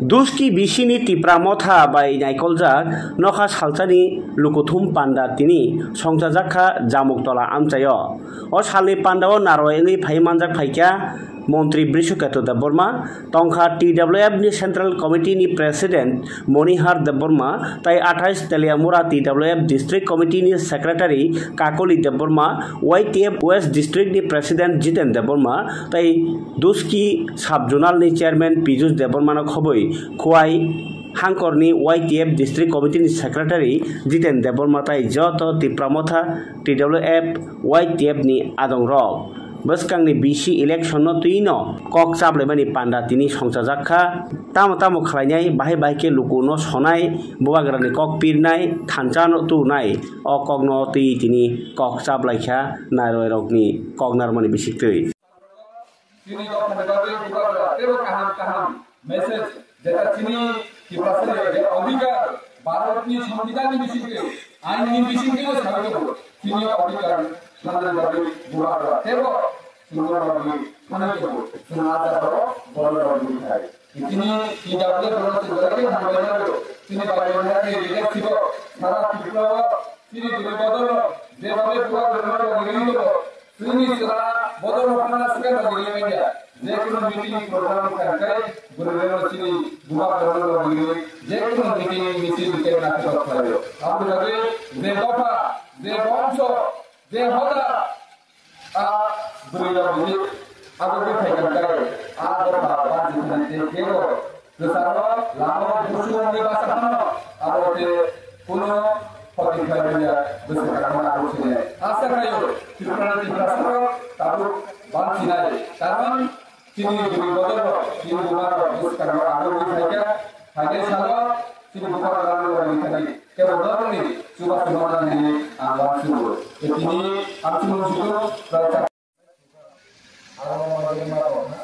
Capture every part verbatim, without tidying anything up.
Duski bisini Tipra Motha bai naikoljak nokha salsani lukuthum panda tini songchajak kha Jamuktola amchaio. O salni pandao narwai wngwi phai manjak phaikha Montri Brishaketu Debbarma, tongkha T W F ni Central Committee ni President Monihar Debbarma, tai athais Teliamura T W F District Committee ni Secretary Kakoli Debbarma, Y T F West District ni President Jiten Debbarma, tai Duski Sub Zonal ni Chairman Piyush Debbarma no khobwi Khowai Hangkor ni Y T F District Committee ni Secretary Jiten Debbarma tai joto Tipra Motha T W F Y T F ni adong rok bwskang ni B C election no twi no kok chaplaimani panda tini songchajak kha. Tamo tamo khlainai, bahai bahai khe luku no sonai, bubagra ni kok pirnai, thansa no tunai, o kok no twi tini kok chaplai kha narwai rok ni kok narwkmani bisik twi. Chini dophani bagwi bubagra teibo kaham kaham message jeta chini Tiprasani je odhikar Bharatni Songbidanni bisingtwi, ainni bisingtwi sawi tongo. Chini odhikar sanani bagwi bubagra teibo chini bagwi sanai tongo. Chwng a jagao borok rokni thai. Chini T W F borok chwng belai khe hambai nago. Chini bai rokni leadership o sara Tripura o chini bwrwi bodol rok jeba bai bubagra rok rwgwi tongo. Chini sra bodol rok phana swkang rok rwgwi manya. Je kono meeting program kha khe bwrwi rok chini bubagra rok rwgwi je kono meeting misil khe na khe khlaio. Aboni bagwi je dopha, je bongso, je hoda, a bwrwi rok ni abo bwthai kha khe a dopha banchi thani tei kebo kwcharo lama o busumungni bwsa phano abo tei kuno khoti khlai manya bwswk kha khe abo sini. Asa khlaio Tripura ni Tiprasa rok tabuk banchinai, karon chini bwrwi bodol rok, chini buma rok bwswk kha khe abo bwthai kha. Phainai salo chini buma rok rang rok ni thani kebo norokni chubachu manna hinwi ang uansugo. Tei tini ang chini musugo rok Aro ma jeni ma tong na.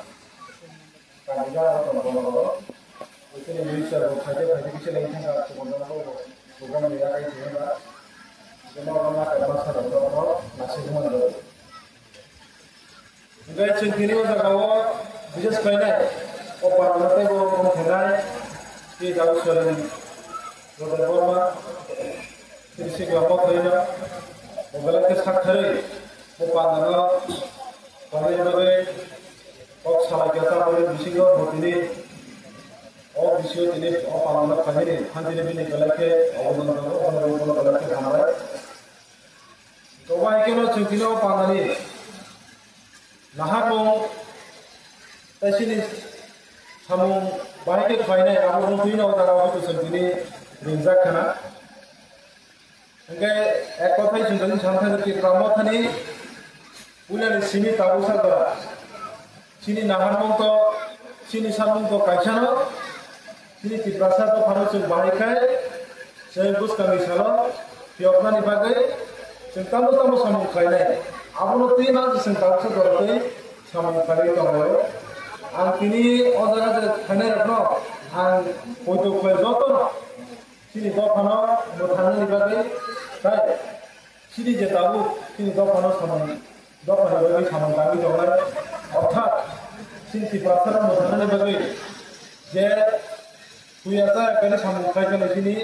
Kami ga aro tong bono bono. Usini minister bo khaide khaide kisa lai thangka, tong bono bono. Program ni yakai thangka. Jema bono ma kama sa bono bono, nasi bono bono. Hingke chwng tini o jaga o bises khlainai. O parana tei bo bono khenai. Tei jaga swrwng Roda Borma. Tei sikla bo khlaina. Bo belai khe sak tharwi. Bo pandano tongnai bagwi kok salai kha, taboni bisingo bo tini o bisingo tini o pamano khainani hantini bini belai khe obodan tongo, obodan tongo belai khe hambai. Tobai khe no chwng tini o pamani naharmung tei chini samung bahai khe khlainai abo wngtwi no o jaga o chwng tini ringjak khna. Hingke ek kothai chwng tini sam thangwi Tipra Mothani puilani simi tabuksa jora. Chini naharmung to, chini samung to kaisano, chini Tiprasa dophano chwng bahai khai, chwng bwskangni salo phiyoknani bagwi chwng tamo tamo samung khlainai. Abono twi ma chwng tabuksa jora twi samung khlaiwi tonglaio. Ang tini o jaga je thainairokno ang poito khlai jotono. Chini dophano mwthangnani bagwi tei chini je tabuk chini dophano samung, dophani bagwi samung tangwi tongnai, orthat chini Tiprasano mwthangnani bagwi je puya chaya kani samung khlai kani chini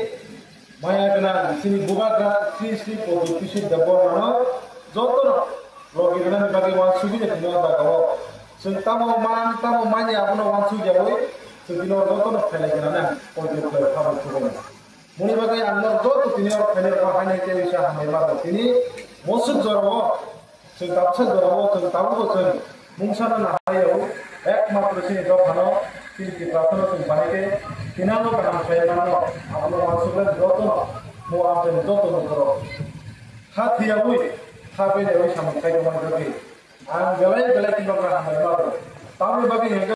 maya gwnang chini bubagra Sri Sri Padma Bhushan Debbarmano jotono logi rwnani bagwi uansugwi tongmo jagao. Chwng tamo man, tamo manya abono uansukyaui chwng bino jotono khailai gwnang poito khlai kha bo thubui. Moni bagwi ang norok joto tini oro phainai rokno haino tei wngsa hambai ma rw tini mosuk jorao chwng tabuksa jorao chwng tabukbo chwng mungsano nahai rw ekmatro chini dophano chini Tiprasano chwng bahai khe thinano kaham khlai mano abono uansuknani jotono mo amchaini joto nokoro kha thiyaui kha belaui samung khai tongmani bagwi ang belai belai tini rokno hambai ma rw tamoni bagwi hwnkhe